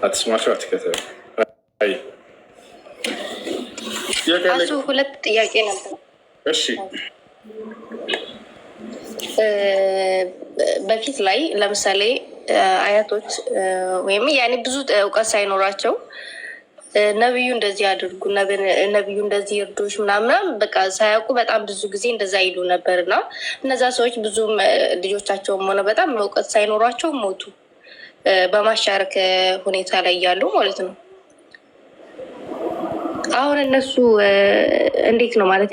አትስማቸው፣ አትከተሉ። አይ አሱ ሁለት ጥያቄ ነበር። እሺ። በፊት ላይ ለምሳሌ አያቶች ወይም ያኔ ብዙ እውቀት ሳይኖራቸው ነብዩ እንደዚህ አድርጉ፣ ነብዩ እንደዚህ እርዶች ምናምን በቃ ሳያውቁ በጣም ብዙ ጊዜ እንደዛ ይሉ ነበር። እና እነዛ ሰዎች ብዙም ልጆቻቸውም ሆነ በጣም እውቀት ሳይኖሯቸው ሞቱ፣ በማሻረክ ሁኔታ ላይ እያሉ ማለት ነው። አሁን እነሱ እንዴት ነው ማለት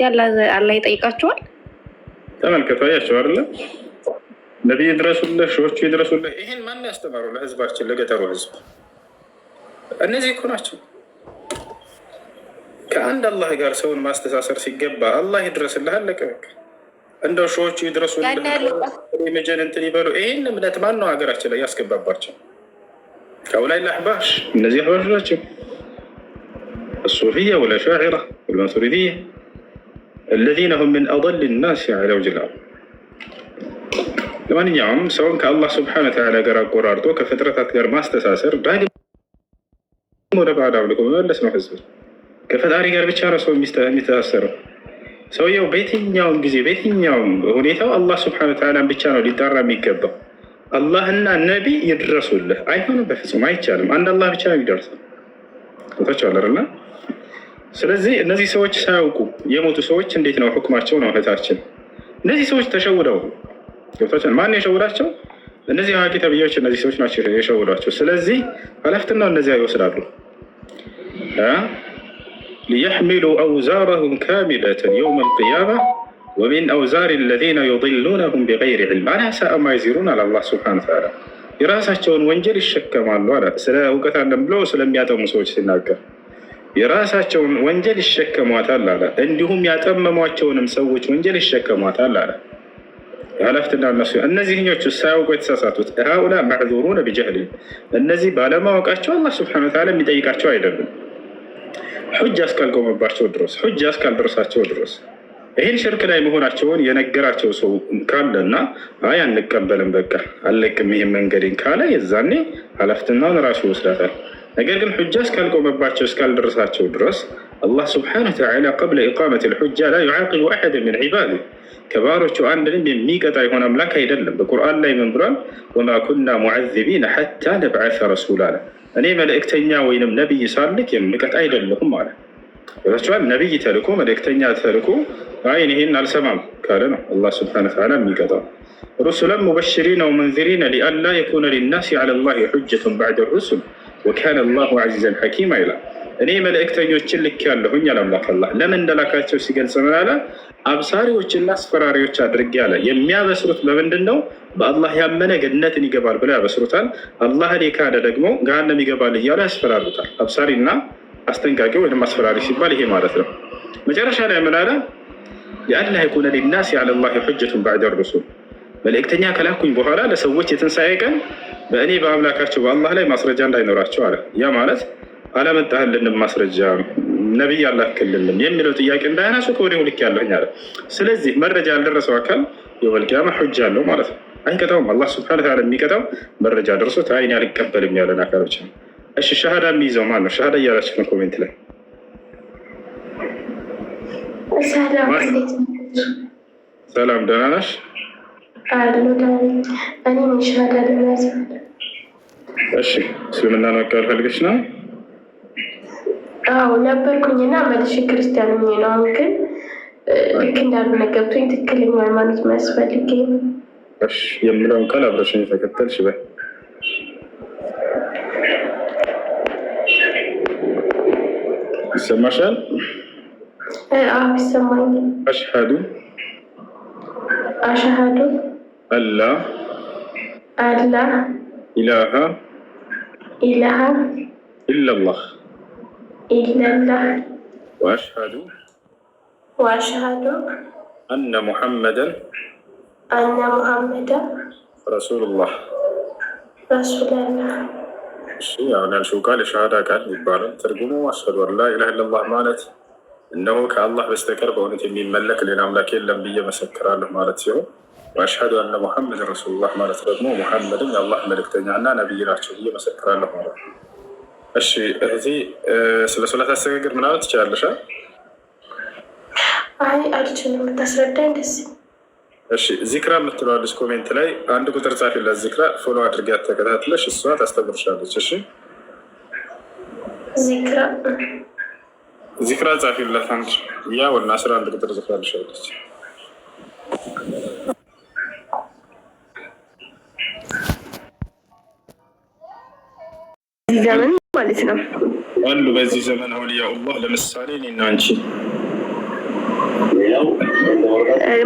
አላህ ይጠይቃቸዋል? ተመልከቱ፣ አያቸው አይደለ? ነቢይ ይድረሱልህ፣ ሺዎቹ ይድረሱልህ። ይህን ማን ያስተማረው? ለህዝባችን፣ ለገጠሩ ህዝብ እነዚህ እኮ ናቸው። ከአንድ አላህ ጋር ሰውን ማስተሳሰር ሲገባ አላህ ይድረስልህ፣ አለቀ በቃ። እንደው ሺዎቹ ይድረሱልህ፣ መጀን እንትን ይበሉ። ይህን እምነት ማን ነው ሀገራችን ላይ ያስገባባቸው? ከውላይ ለአሕባሽ፣ እነዚህ አሕባሽ ናቸው። الصوفية والأشاعرة والماتريدية الذين هم من أضل الناس على وجه الأرض። ለማንኛውም ሰውን ከአላህ سبحانه وتعالى ጋር አቆራርጦ ከፍጥረታት ጋር ማስተሳሰር ዳግም ወደ ባዕድ አምልኮ መመለስ ነው። ህዝብ ከፈጣሪ ጋር ብቻ ነው ሰው የሚተሳሰረው። ሰውየው በየትኛውም ጊዜ በየትኛውም ሁኔታው አላህ سبحانه وتعالى ን ብቻ ነው ሊጠራ የሚገባው። አላህና ነቢ ይድረሱልህ አይሆንም፣ በፍጹም አይቻልም። አንድ አላህ ብቻ ነው የሚደርሰው። ቦታቸው አለ። ስለዚህ እነዚህ ሰዎች ሳያውቁ የሞቱ ሰዎች እንዴት ነው ሁክማቸው? ነው እህታችን። እነዚህ ሰዎች ተሸውደው ገብታችን። ማን የሸውዳቸው? እነዚህ አዋቂ ተብዬዎች፣ እነዚህ ሰዎች ናቸው የሸውዷቸው። ስለዚህ ኃላፊነቱን እነዚያ ይወስዳሉ። ليحملوا أوزارهم كاملة يوم القيامة ومن أوزار الذين يضلونهم بغير علم ألا ساء ما يزرون አለ አላህ سبحانه وتعالى። የራሳቸውን ወንጀል ይሸከማሉ አለ። ስለ እውቀት አለን ብለው ስለሚያጠሙ ሰዎች ሲናገር የራሳቸውን ወንጀል ይሸከሟታል አለ። እንዲሁም ያጠመሟቸውንም ሰዎች ወንጀል ይሸከሟታል አለ። ኃላፊትና እነሱ እነዚህኞቹ ሳያውቁ የተሳሳቱት هؤلاء معذورون بجهلهم፣ እነዚህ ባለማወቃቸው አላህ سبحانه وتعالى የሚጠይቃቸው አይደሉም። ሑጃ እስካልቆመባቸው ድረስ፣ ሑጃ እስካልደረሳቸው ድረስ፣ ይህን ሽርክ ላይ መሆናቸውን የነገራቸው ሰው ካለና አይ አንቀበልም፣ በቃ አለቅም ይህን መንገድን ካለ የዛኔ ኃላፊነቱን ራሱ ይወስዳታል። ነገር ግን ሑጃ እስካልቆመባቸው፣ እስካልደረሳቸው ድረስ አላህ سبحانه وتعالى قبل إقامة الحجة لا يعاقب أحدا من عباده፣ ከባሮቹ አንድንም የሚቀጣ የሆነ አምላክ አይደለም። በቁርአን ላይ ምን ብሏል? وما كنا معذبين حتى نبعث رسولا አለ። እኔ መልእክተኛ ወይንም ነቢይ ሳልክ የምቀጣ አይደለሁም አለ። ቸዋል ነቢይ ተልኮ፣ መልእክተኛ ተልኮ አይ ይህን አልሰማም ካለ ነው አላህ سبحانه وتعالى የሚቀጣው። رسلا مبشرين ومنذرين لئلا يكون للناس على الله حجة بعد الرسل وكان الله عزيزا حكيما ይላል። እኔ መልእክተኞችን ልክ ያለሁኝ አለ አምላክ አላህ። ለምን እንደላካቸው ሲገልጽ ምን አለ? አብሳሪዎችና አስፈራሪዎች አድርጌ አለ። የሚያበስሩት በምንድን ነው? በአላህ ያመነ ገነትን ይገባል ብለው ያበስሩታል። አላህን የካደ ደግሞ ገሃነም ይገባል እያሉ ያስፈራሩታል። አብሳሪና አስጠንቃቂ ወይም አስፈራሪ ሲባል ይሄ ማለት ነው። መጨረሻ ላይ ምን አለ? لئلا يكون للناس على الله حجة بعد الرسل፣ መልእክተኛ ከላኩኝ በኋላ ለሰዎች የትንሣኤ ቀን በእኔ በአምላካቸው በአላህ ላይ ማስረጃ እንዳይኖራቸው አለ። ያ ማለት አላመጣህልንም ማስረጃ፣ ነቢይ አላክልንም የሚለው ጥያቄ እንዳያነሱ ከወዲሁ ልክ ያለሁኝ አለ። ስለዚህ መረጃ ያልደረሰው አካል يوم القيامة ሑጃ አለው ማለት ነው። አይቀጣውም። አላህ سبحانه وتعالى የሚቀጣው መረጃ ደርሶት አይ እኔ አልቀበልም ያለን አካሎች ነው። እሺ ሻሃዳ የሚይዘው ማን ነው? ሻሃዳ እያላችሁ ነው comment ላይ። ሰላም፣ ደህና ነሽ? አሉ። እኔም ሻሃዳ ለመያዝ። እሺ፣ እስልምናን መቀበል ፈልገሽ ነው? አዎ ነበርኩኝና መልሼ ክርስቲያን ሆኜ ነው። አሁን ግን ልክ እንዳልሆነ ገብቶኝ ትክክለኛ ሃይማኖት የሚያስፈልገኝ። እሺ፣ የምለውን ቃል አብረሽኝ የተከተልሽ በይ። ይሰማሻል? አዎ ይሰማኛል። أشهد أشهد أن لا أن لا إله إله إلا الله إلا الله وأشهد وأشهد أن محمدا أن محمدا رسول الله። رسول الله። እሺ፣ አሁን ያልሽው ቃል የሻሃዳ ቃል ይባላል። ትርጉሙ أشهد أن لا إله إلا الله ማለት እነሆ ከአላህ በስተቀር በእውነት የሚመለክ ሌላ አምላክ የለም ብዬ መሰክራለሁ ማለት ሲሆን وأشهد أن محمدا رسول الله ማለት ደግሞ ሙሐመድም የአላህ መልእክተኛ እና ነቢይ ናቸው ብዬ መሰክራለሁ ማለት ነው። እሺ እህቴ ስለ ሶላት አሰጋገድ ምናምን ትችላለሽ? አይ አልችልም፣ ብታስረዳኝ ደስ። እሺ ዚክራ የምትለዋለች comment ላይ አንድ ቁጥር ጻፊላት። ዚክራ follow አድርጊያት ተከታትለሽ እሷ ታስተምርሻለች። እሺ ዚክራ። ዚክራ ጻፊላት አንድ ያ ወና 11 ቁጥር ጽፋልሻለች። ዘመን ማለት ነው አሉ በዚህ ዘመን አውሊያኡላህ ለምሳሌ እኔና አንቺ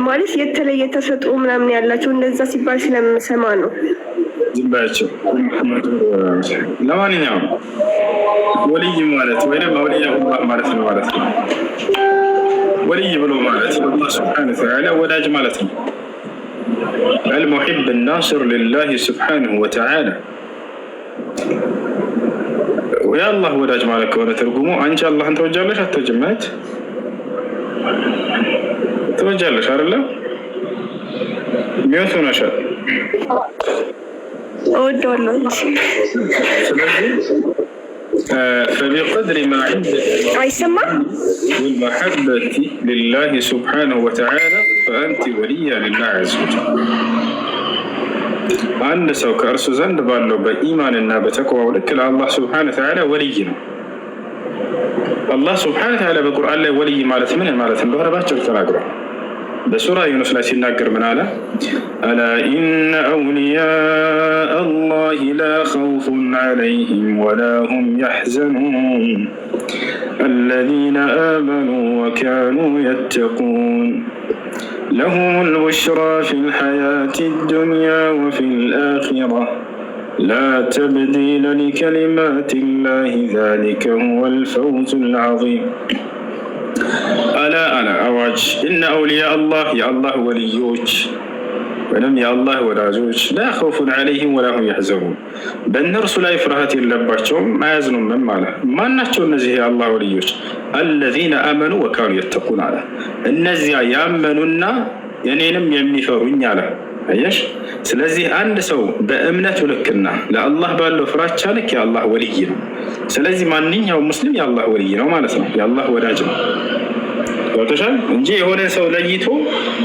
ማለት የተለየ ተሰጥኦ ምናምን ያላቸው እንደዛ ሲባል ስለምሰማ ነው። ዝም በያቸው። ለማንኛውም ወልይ ማለት ወይም አውሊያኡላህ ማለት ነው ማለት ነው። ወልይ ብሎ ማለት አላህ ስብሐነ ወተዓላ ወዳጅ ማለት ነው። አልሙሒብ ናስር ሊላህ ስብሐነሁ ወተዓላ የአላህ ወዳጅ ማለት ከሆነ ትርጉሙ አንቺ አላህን ተወጃለሽ አትወጂም? ማለት ትወጃለሽ አይደለ? mute ሆነሻል። እወደዋለሁ። ስለዚህ فبقدر ما عندك አይሰማም። والمحبة لله سبحانه وتعالى فأنت ولية لله عز وجل። አንድ ሰው ከእርሱ ዘንድ ባለው በኢማንና በተቅዋው ልክ ለአላህ ስብሐነ ወተዓላ ወልይ ነው። አላህ ስብሐነ ወተዓላ በቁርአን ላይ ወልይ ማለት ምን ማለት እንደሆነ ባጭሩ ተናግሯል። በሱራ ዩኑስ ላይ ሲናገር ምን አለ? ألا إن أولياء الله لا خوف عليهم ولا هم يحزنون الذين آمنوا وكانوا يتقون لهم البشرى في الحياة الدنيا وفي الآخرة لا تبديل لكلمات الله ذلك هو الفوز العظيم። ألا ألا አዋጅ إن أولياء الله የአላህ ወልዮች ወይም የአላህ ወዳጆች لا خوف عليهم ولا هم يحزنون በእነርሱ ላይ ፍርሃት የለባቸውም አያዝኑምም አለ። ማናቸው እነዚህ የአላህ ወልዮች? الذين آمنوا وكانوا يتقون አለ። እነዚያ ያመኑና እኔንም የሚፈሩኝ አለ። አየሽ። ስለዚህ አንድ ሰው በእምነቱ ልክና ለአላህ ባለው ፍራቻ ልክ የአላህ ወልይ ነው። ስለዚህ ማንኛውም ሙስሊም የአላህ ወልይ ነው ማለት ነው፣ የአላህ ወዳጅ ነው። ገብቶሻል እንጂ የሆነ ሰው ለይቶ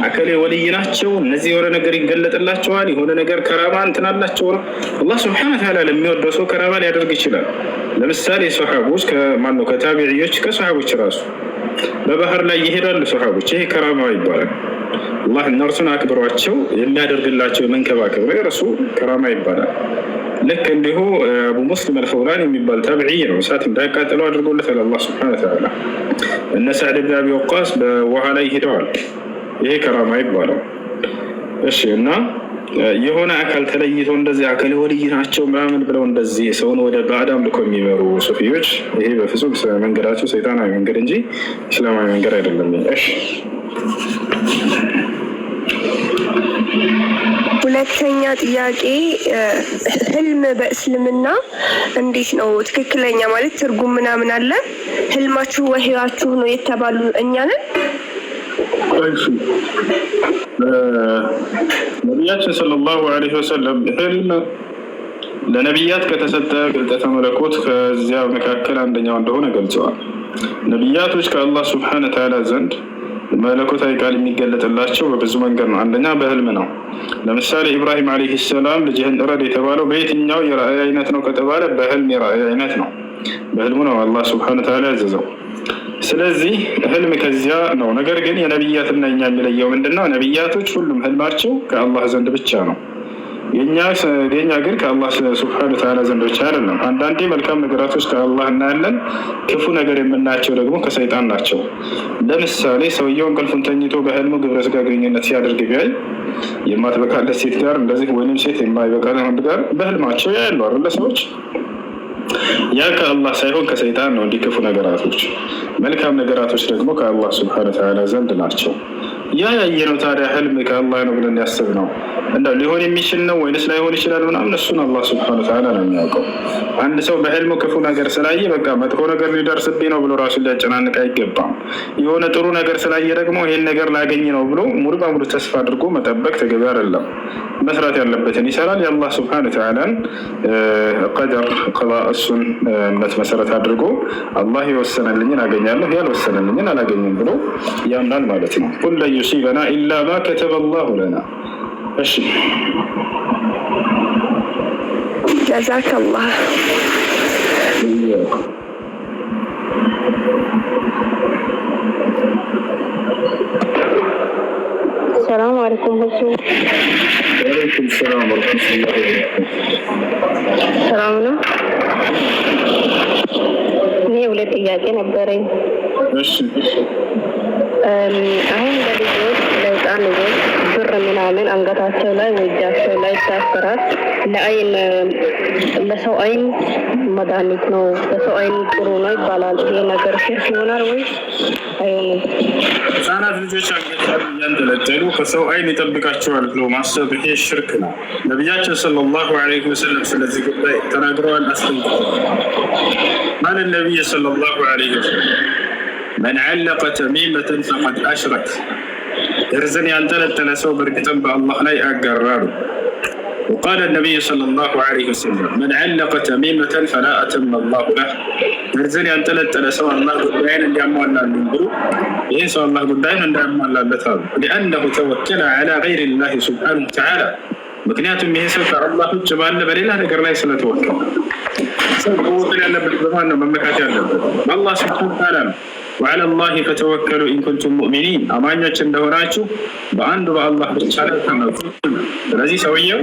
አከሌ ወልይ ናቸው እነዚህ የሆነ ነገር ይገለጥላቸዋል፣ የሆነ ነገር ከራማ እንትን አላቸው ነው። አላህ ስብሐነ ወተዓላ ለሚወደው ሰው ከራማ ሊያደርግ ይችላል። ለምሳሌ ሰሓቦች ከማነው ከታቢዕዮች ከሰሓቦች ራሱ በባህር ላይ ይሄዳሉ ሰሓቦች። ይሄ ከራማ ይባላል። አላህ እነርሱን አክብሯቸው የሚያደርግላቸው የመንከባከብ ነገር እሱ ከራማ ይባላል። ልክ እንዲሁ አቡ ሙስሊም አልኸውላን የሚባል ታብዒ ነው። እሳት እንዳያቃጥለው አድርጎለታል አላህ ስብሐነ ወተዓላ። እነ ሳዕድ ብን አቢ ወቃስ በውሃ ላይ ሄደዋል። ይሄ ከራማ ይባላል። እሺ እና የሆነ አካል ተለይቶ እንደዚህ አካል ወልይ ናቸው ምናምን ብለው እንደዚህ ሰውን ወደ ባዕድ አምልኮ የሚመሩ ሱፊዎች፣ ይሄ በፍጹም መንገዳቸው ሰይጣናዊ መንገድ እንጂ እስላማዊ መንገድ አይደለም። እሺ ሁለተኛ ጥያቄ ህልም በእስልምና እንዴት ነው ትክክለኛ ማለት ትርጉም ምናምን አለ? ህልማችሁ ወህያችሁ ነው የተባሉ እኛ ነን? እሺ ነቢያችን ሰለላሁ ዐለይሂ ወሰለም ህልም ለነቢያት ከተሰጠ ግልጠተ መለኮት ከዚያ መካከል አንደኛው እንደሆነ ገልጸዋል። ነቢያቶች ከአላህ ስብሐነ ወተዓላ ዘንድ መለኮታዊ ቃል የሚገለጥላቸው በብዙ መንገድ ነው። አንደኛ በህልም ነው። ለምሳሌ ኢብራሂም ዓለይሂ ሰላም ልጅህን እረድ የተባለው በየትኛው የራእይ አይነት ነው ከተባለ በህልም የራእይ አይነት ነው። በህልሙ ነው አላህ ስብሐነ ወተዓላ ያዘዘው። ስለዚህ ህልም ከዚያ ነው። ነገር ግን የነቢያትና የኛ የሚለየው ምንድን ነው? ነቢያቶች ሁሉም ህልማቸው ከአላህ ዘንድ ብቻ ነው። የኛ ግን ከአላህ ስብሐነ ወተዓላ ዘንድ ብቻ አይደለም። አንዳንዴ መልካም ነገራቶች ከአላህ እናያለን፣ ክፉ ነገር የምናያቸው ደግሞ ከሰይጣን ናቸው። ለምሳሌ ሰውየው እንቅልፉን ተኝቶ በህልሙ ግብረ ስጋ ግንኙነት ሲያደርግ ቢያይ የማትበቃለት ሴት ጋር እንደዚህ ወይም ሴት የማይበቃለት ወንድ ጋር በህልማቸው ያያሉ አይደለ ሰዎች። ያ ከአላህ ሳይሆን ከሰይጣን ነው። እንዲህ ክፉ ነገራቶች። መልካም ነገራቶች ደግሞ ከአላህ ስብሐነ ወተዓላ ዘንድ ናቸው። ያ ያየነው ታዲያ ህልም ከአላህ ነው ብለን ያሰብነው እንደው ሊሆን የሚችል ነው ወይንስ ላይሆን ይችላል ምናምን፣ እሱን አላህ سبحانه وتعالى ነው የሚያውቀው። አንድ ሰው በህልሙ ክፉ ነገር ስላየ በቃ መጥፎ ነገር ሊደርስብኝ ነው ብሎ ራሱን ሊያጨናንቅ አይገባም። የሆነ ጥሩ ነገር ስላየ ደግሞ ይሄን ነገር ላገኝ ነው ብሎ ሙሉ በሙሉ ተስፋ አድርጎ መጠበቅ ተገቢ አይደለም። መስራት ያለበትን ይሰራል። የአላህ سبحانه وتعالى ን ቀደር ቀዳ እሱን እምነት መሰረት አድርጎ አላህ የወሰነልኝን አገኛለሁ ያልወሰነልኝን አላገኝም ብሎ ያምናል ማለት ነው። قل لن يصيبنا إلا ما كتب الله لنا። እሺ። جزاك الله። سلام عليكم ሁሱ። وعليكم السلام ورحمة الله وبركاته። ሰላም ነው። እኔ ሁለት ጥያቄ ነበረኝ። እሺ። አሁን ለልጆች፣ ለህፃን ልጆች ብር ምናምን አንገታቸው ላይ ወይ እጃቸው ላይ ይታሰራል። ለአይን፣ ለሰው አይን መድኃኒት ነው፣ ለሰው አይን ጥሩ ነው ይባላል። ይሄ ነገር ሽርክ ይሆናል ወይስ አይሆንም? ህጻናት ልጆች አንገት ላይ እያንጠለጠሉ ከሰው አይን ይጠብቃቸዋል ብሎ ማሰብ ይሄ ሽርክ ነው። ነቢያችን صلى الله عليه وسلم ስለዚህ ጉዳይ ተናግረዋል፣ አስጠንቅቀዋል። قال النبي صلى الله عليه وسلم من علق تميمة فقد أشرك፣ እርዝን ያንጠለጠለ ሰው በእርግጥም በአላህ ላይ አጋራ ነው። وقال النبي صلى الله عليه وسلم من علق تميمة فلا أتم الله له፣ እርዝን ያንጠለጠለ ሰው አላህ ጉዳይን እንዲያሟላልን ብሎ ይህን ሰው አላህ ጉዳይን እንዳያሟላለት አሉ። لأنه توكل على غير الله سبحانه وتعالى፣ ምክንያቱም ይህ ሰው ከአላህ ውጭ ባለ በሌላ ነገር ላይ ስለተወከለ። ሰው መወከል ያለበት በማን ነው? መመካት ያለበት በአላህ سبحانه وتعالى ነው። وعلى الله فتوكلوا إن كنتم مؤمنين፣ አማኞች እንደሆናችሁ በአንዱ በአላህ ብቻ ላይ ተመኩ። ስለዚህ ሰውየው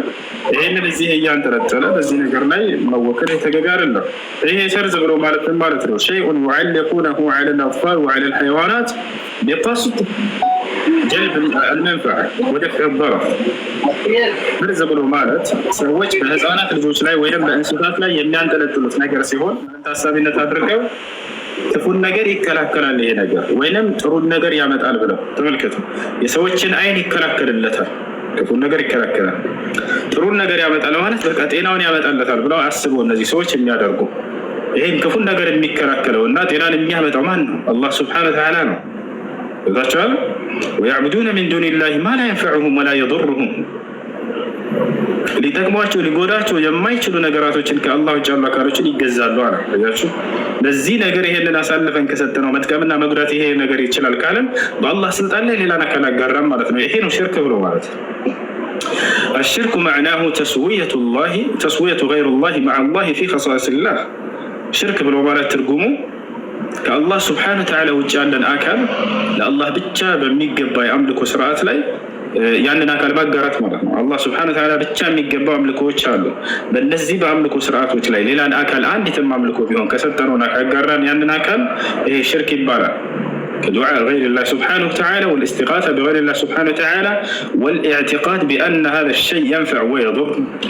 ይህንን እዚህ እያንጠለጠለ በዚህ ነገር ላይ መወከል የተገቢ አይደለም። ይሄ ሰርዝ ብሎ ማለት ምን ማለት ነው? شيء يعلقونه على الأطفال وعلى الحيوانات بقصد جلب المنفعة ودفع الضرر። መርዝ ብሎ ማለት ሰዎች በህፃናት ልጆች ላይ ወይም በእንስሳት ላይ የሚያንጠለጥሉት ነገር ሲሆን ታሳቢነት አድርገው ክፉን ነገር ይከላከላል ይሄ ነገር ወይንም ጥሩን ነገር ያመጣል ብለው። ተመልከቱ፣ የሰዎችን አይን ይከላከልለታል፣ ክፉን ነገር ይከላከላል፣ ጥሩን ነገር ያመጣል ማለት በቃ ጤናውን ያመጣለታል ብለው አስበው እነዚህ ሰዎች የሚያደርጉ፣ ይህን ክፉን ነገር የሚከላከለው እና ጤናን የሚያመጣው ማን ነው? አላህ سبحانه وتعالى ነው። ገብታችኋል? ويعبدون من دون الله ما لا ينفعهم ولا يضرهم፣ ሊጠቅሟቸው ሊጎዳቸው የማይችሉ ነገራቶችን ከአላህ ውጭ ያሉ አካሎችን ይገዛሉ አለ። አያችሁ፣ ለዚህ ነገር ይሄንን አሳልፈን ከሰጠነው መጥቀምና መጉዳት ይሄ ነገር ይችላል ካለን በአላህ ስልጣን ላይ ሌላን አካል አጋራም ማለት ነው። ይሄ ነው ሽርክ ብሎ ማለት ነው። الشرك معناه تسوية غير الله مع الله في خصائص الله። ሽርክ ብሎ ማለት ትርጉሙ ከአላህ سبحانه وتعالى ውጭ ያለን አካል ለአላህ ብቻ በሚገባ የአምልኮ ስርዓት ላይ ያንን አካል ማጋራት ማለት ነው። አላህ سبحانه وتعالى ብቻ የሚገባው አምልኮዎች አሉ። በእነዚህ በአምልኮ ስርዓቶች ላይ ሌላን አካል አንዲትም አምልኮ ቢሆን ከሰጠነውና ካጋራን ያንን አካል ይሄ ሽርክ ይባላል። كدعاء غير الله سبحانه وتعالى والاستغاثة بغير الله سبحانه وتعالى والاعتقاد بأن هذا الشيء ينفع ويضر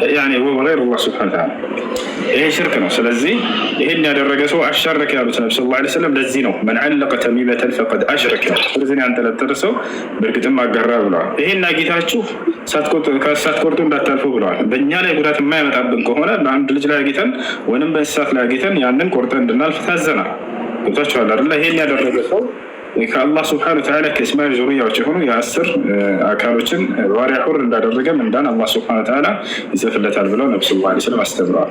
يعني وهو غير الله سبحانه وتعالى፣ ይሄ ሽርክ ነው። ስለዚህ ይህን ያደረገ ሰው አሻረከ ያሉት ነቢ صلى الله عليه وسلم ለዚህ ነው። من علق تميمة فقد أشرك፣ እርዝን ያንጠለጠለ ሰው በእርግጥም አጋራ ብለዋል። ይሄን አጊታችሁ ሳትቆርጡ እንዳታልፉ ብለዋል። በእኛ ላይ ጉዳት የማያመጣብን ከሆነ በአንድ ልጅ ላይ አጊተን ወይም በእንስሳት ላይ አጊተን ያንን ቆርጠን እንድናልፍ ታዘናል። ገብታችኋል አይደለ? ይሄን ያደረገ ሰው ከአላህ سبحانه وتعالى ከእስማኤል ዙርያዎች የሆኑ የ10 አካሎችን ባሪያ حر እንዳደረገ ምንዳን አላህ سبحانه وتعالى ይጽፍለታል ብለው ነቢ صلى الله عليه وسلم አስተምረዋል።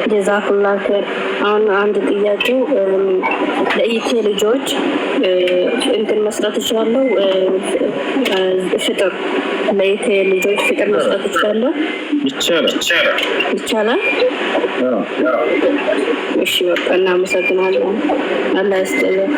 جزاك الله خير። አሁን አንድ ጥያቄ፣ ለኢቴ ልጆች እንትን መስጠት እችላለሁ? ፍጥር፣ ለኢቴ ልጆች ፍጥር መስጠት እችላለሁ? ይቻላል። ይቻላል። እሺ በቃ እናመሰግናለን። አላህ ይስጥልን።